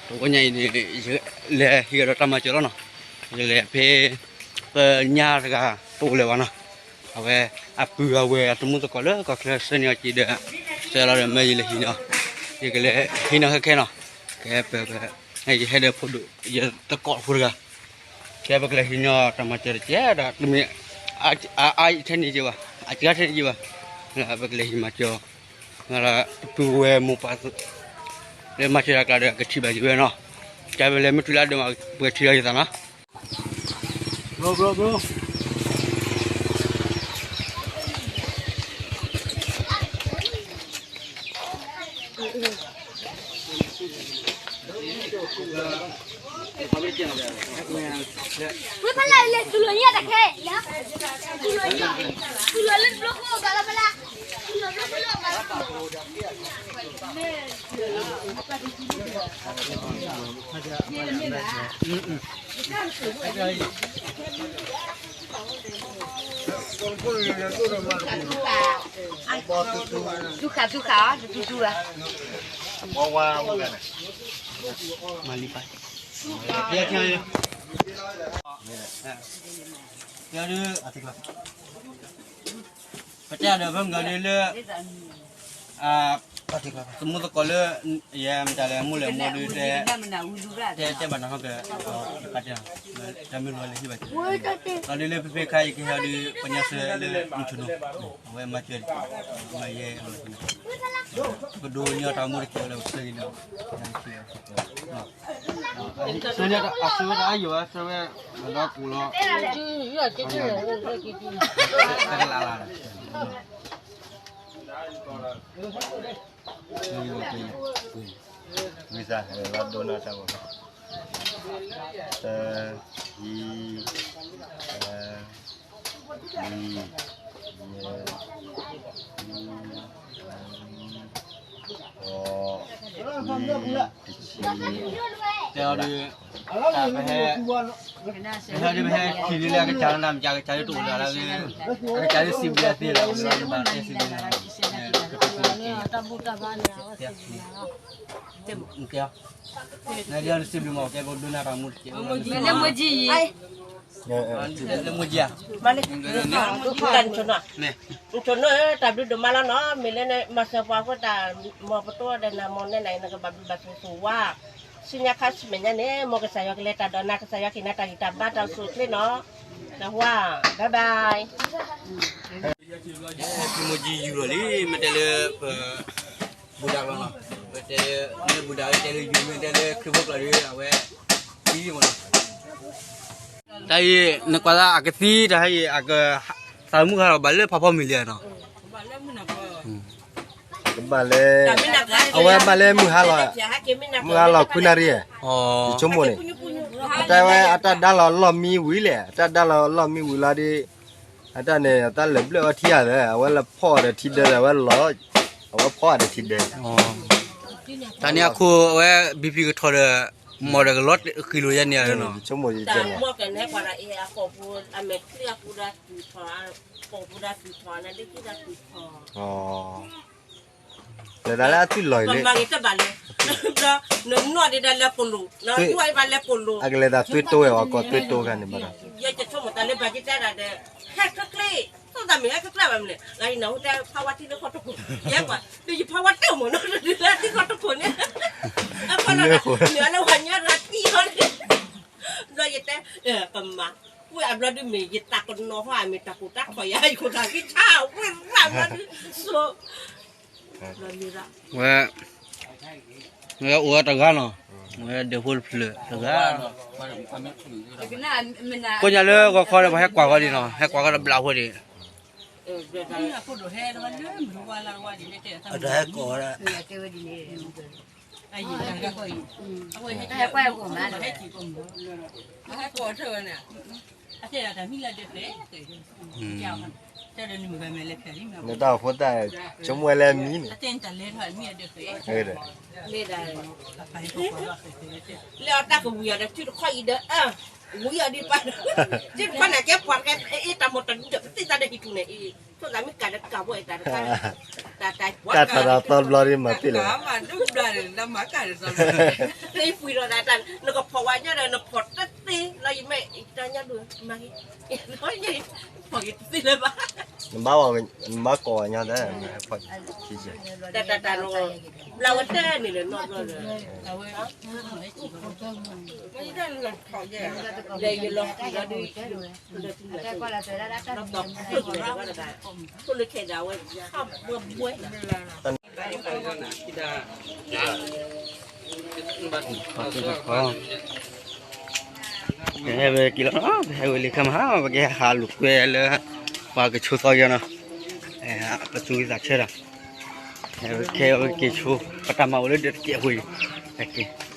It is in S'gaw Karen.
တဝီညါအံၤန့ၣ် ယလဲၤဟံးဒီးတၢ်မၤစၢၤလီၤနီၤ, ယလဲၤဖဲ ပညါတဂၤ ပအိၣ်လၢၤဘၣ်နီၤ, အဝဲ အပုၢ်အဝဲၢ်အတမူသကိးလၢကီၢ်ချၢဆှၢန့ၢ်အီၤက့ၤဒီး ဆှၢလီၤဒီးမၢယလဲၤဟံးန့ၢ်အီၤ, ယကလဲၤဟံးန့ၢ်ခဲခဲနီၤ, ကဲပ ယဟဲဒီးဖိဒိၣ် ယသကိးဖိတဂၤ, ကဲပကလဲၤဟံးန့ၢ်အီၤ တၢ်မၤစၢၤတကဲဒီး တမ့ၢ် အအါထဲန့ၣ်က့ၤဘၣ်, အစှၤထဲန့ၣ်က့ၤဘၣ်, ပကလဲၤဟံးမၤစၢၤအီၤ, ဒီးတပုၢ်ဝဲၢ်မိၢ်ပၢ် လၢမၤစၢၤတၢ်ကျါဒီး ကထံၣ်ဘၣ်ယၤဝဲနီၤ, ကဲပလဲၤမ့ၢ်တုၤလၢအဒိၣ်မး ပကထံၣ်လီၤယသးနီၤ. သူၣ်ခါသူၣ်ခါအီၤ တသူသူဘၣ်. မၤလံပၢ်, ပတဲဒီးဖဲမုၢ်ဂီၤဒ်လၢ သမူသကိးလၢ ယဲမတၤလဲၣ် မိၢ်လဲၣ်မိၢ်ဒုး တဲ တဲဘၣ်နၤဟီၣ်က တၢ်မ့ၢ်လီၤလၢဟံၣ်ဘၣ်က့ၤ, ဒီးဒ်လၢဖဲဖဲခါအံၤကဟဲဒီး ပညါစၢၤလၢနဆိၣ်နီၤ, အဝဲမၤစၢၤ မၤယဲ ပကဒိးန့ၢ်အီၤတၢ်မူတကဲလၢပဆၢဂ့ၤန့ၣ်, ဆၢန့ၣ်အဆၢဝဲတၢ်အါယိာ်ဝဲ ဆၢဝဲ ဒီးကူလီၤ တကလးလၢ ဝံသး လီၤဒိနၢ်တၢ်ဂီၤ, တၢ, ယံ, လံ, ယဲ, ဃိး, နွံ, တဆံ, တဲအီၤဒုး, တၢ်ပဟဲ ပဟဲဒုးပဟဲထံၣ်ဒ်လၢအကစၢ်လၢနၤမ့ၢ်ကစၢ်ကစၢ်လၢတအိၣ်လၢၤလၢ, အကစၢ်လၢစံးဘျုးအသ့လၢၤ, ဘၣ်တဲစံးဘျုး, နဒ်အီၤနစံးဘျုးမး ကဲပဒိနၢ်တၢ်မူတကဲ, လၢမူကံယံၤ, လၢမူကံယံၤဧါ, နဆိၣ်နီၤ, နဆိၣ်နီၤဧၢ တၢ်ဘျုးဒိၣ်မးလီၤနီၤ, မ့ၢ်လၢနမၤစၢၤပှၤအဃိသတး မ်ပတိဒီးနၤ မ်နဲနၤအံၤ နကဘၣ်ဘျုးဘၣ်ဆိၣ်ဂ့ၤဝါ ဆူညါခါဆူမဲာ်ညါန့ၣ် မ်ကစၢ်ယွၤကလဲၤတၢ်ဒီးနၤ ကစၢ်ယွၤကဟ့ၣ်နၤတၢ်ဂံၢ်တၢ်ဘါတၢ်အိၣ်ဆူၣ်အိၣ်ချ့နီၤ, နဝါ, bye bye. ဖံမူကံယူၤလီၤလံ မ့ၢ်တဲလၢပ ဘူၣ်ဒၣ်လီၤနီၤ, ပတဲလၢ မ့ၢ်ဘူၣ်ဒၣ်ဝဲ တဲလၢယူၤမ့ၢ်တဲလၢခရံာ်ဖိကျိာ်ဒီး အဝဲ သံမးနီၤ, တၢ်အံၤ နကွၢ်လၢအကသံတၢ်ဟဲအံၤ အက သးမုၢ်ဟါလီၤ ဘၣ်လၢဖးဖီမ့ၢ်လံနီၤ, ကဘၣ်လၢ အဝဲဘၣ်လၢမုၢ်ဟါလီၤ, မုၢ်ဟါလီၤခွံနၣ်ရံၣ်, ယဆိကမိၣ်န့ၣ်, အတၢ်ဝဲအတၢ်ဒါလီၤလီၢ်မံဝံၤလဲၣ်, အတၢ်ဒါလီၤလီၢ်မံဝံၤလီၤဒီး အတၢ်န့ၣ် အတၢ်လဲၤဘျၢၣ်အီထံအါလဲၣ်, အဝဲလၢဖီၣ်အီၤဒီးထံဒၢဒီး အဝဲလီၤ, အဝဲဖီၣ်အီၤဒီးထံဒၢ, တၢ်န့ၣ်အခိၣ် အဝဲ BP ကထီၣ်ဒီး မီၢ်ဒီးကလီၤဃံၤလိာ်ယဲန့ၣ်နီၤ, ယဆိကမိၣ်ယဲန့ၣ် လဲၤသးလၢအသွံၣ်လီၤအံၤလံ, နနီၢ်ဒံးဒၣ်လဲၤပိာ်လိာ်, နနီၢ်ဒံးဘၣ်လဲၤပိာ်လိာ်, အကလဲၤသးသွံၣ်တိဝဲအီၤ ကီၢ်သွံၣ်တိခါန့ၣ်ဘၣ်ဒီး, ယဆိကမိၣ်တၢ်လၢဘၣ်က့ၤတၢ်ဒၣ်ဒီး, ဟဲချ့ချ့, သိၣ်သးမ့ၢ်ဟဲချ့ချ့ဘၣ်မနုၤလဲၣ်, လၢယနၢ်ဟူတဲဖးဝါထံလၢကီၢ်တခိၣ်, ယဲကွၢ်, ဒီးယဖးဝါတၢ်မ့ၢ်နီၤ လၢထံကီၢ်တခိၣ်န့ၣ်, အဖီလာ်နုာ်လၢဝဲညါရၤတံၢ်အီၤန့ၣ်, ဘျီယတဲ, ပမၤ, ဝဲအဘျီဒုးမ့ၢ်ယတၢ်ကနီၤဟီ အမ့ၢ်တၢ်ကူၣ်တၢ်ခီၣ်ယၤ ယခိၣ်တၢ်ကံဆါဝဲသးဘျီဒုး, ဆိ ဝဲ, ဝဲအိၣ်ဝဲတဂၤနီၤ, ဝဲဒဲးဖိတဖျၢၣ်တဂၤ, ကိးညါလၢဂီၤခီဒီး ပှၤဟဲကွၢ်ဃီဒံးနီၤ, ဟဲကွၢ်ဃီဒီးဘျးဖိဒံး, အတၢ်ဟဲကိးဝဲဒၣ်, နတၢ်အိၣ်ဖိတၢ် ဆိကမိၣ်ဝဲလၢမံန့ၣ်, လၢအတၢ်ကဝံၤအီၤဒီး ထုတခီအံၤဒီး, ဝံၤအီၤဒံးပၢ်, ကဲပှၤကဲအ့ၣ်တၢ်မီၢ်တဒၢးပသ့ၣ်တၢ်ဒီးဟံၣ်ထူၣ်န့ၣ်အံၤ, သိၣ်သးမ့ၢ်ကးဒီးကးဘိအံၤတၢ်တခါ, တၢ်တၢ်ပှၤကးဒီးသီဘျီဒ်မၤပ့ၢ်လၢၤ, ပှၤဒီး, ပှၤဒီး, နကဖီၣ်ဝဲညီဒီးနဖီၣ်တသ့လီၤ ယမ့ၢ်တၢ်ညါဒိၣ်မၤဂ့ၤ, ဖီၣ်က့ၤတသ့လၢၤဘၣ်, နဘၣ်, နဘၣ်ကိးဝဲညီဒီး, တၢ်တၢ်တၢ်လီၤ, ဘျါဝဲတၢ်န့ၣ်လၢနီတဘျီဒီး လၢယလီၤဃံၤလီၤဒုး, လၢတၢ်လၢခဲဒၣ်ဝဲ, ဘှဲဘှဲ, ပဟဲဝဲက့ၤလီၤ, ပဟဲဝဲလံခဲမးဟါ, ပကဟဲဟးလိာ်ကွဲလၢ ပှၤကဆိသီက့ၤနီၤ, ပသူသးဆၢဒီး, ဟဲဝဲခဲဝဲက့ၤဆိ, ပတၢ်မၤအိၣ်လၢဒၢးတကဲးဖိအံၤ, က့ၤ